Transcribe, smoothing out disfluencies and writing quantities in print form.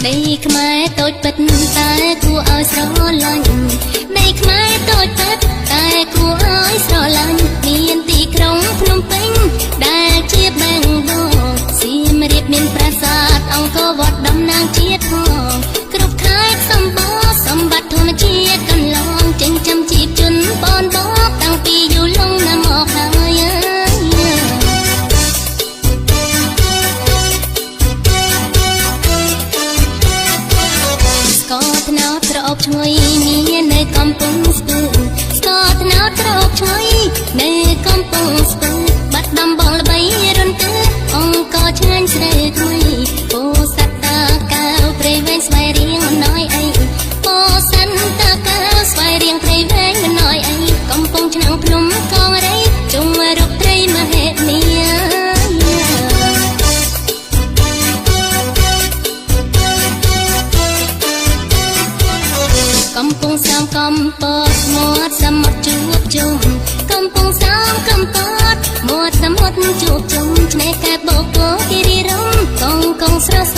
ដីខ្មែរតូចពិតតែគួរឲ្យស្រឡាញ់ដីខ្មែរតូចពិតតែគួរឲ្យស្រឡាញ់មានទីក្រុងភ្នំពេញដែលជាបេះដូងសៀមរាបមានប្រាសាទអង្គរវត្តតំណាងជាតិផងគ្រប់ខេត្តសម្បូរសម្បត្តិធម្មជាតិកន្លងចិញ្ចឹមជីពជនបនបបតាំងពីយូរលង់ណាស់មកហើយ ស្ករត្នោតក្រអូបឈ្ងុយមាននៅកំពង់ស្ពឺស្ករត្នោតក្រអូបឈ្ងុយនៅកំពង់ស្ពឺបាត់ដំបងល្បីរន្ទឺអង្គរឆ្ងាញ់ស្រូវថ្មីពោធិ៍សាត់តាកៅព្រៃវែងស្វាយរៀងមិនណយអីពោធិ៍សាត់តាកៅស្វាយរៀងព្រៃវែងមិនណយអីកំពង់ឆ្នាំងភ្នំកងរៃជុំរកត្រីមហិមា កំពង់សោមកំពតមាត់សមុទ្រជួបជុំកំពង់សោមកំពតមាត់សមុទ្រជួបជុំឆ្នេរកែបបោកគីរីរំកងកងស្រស់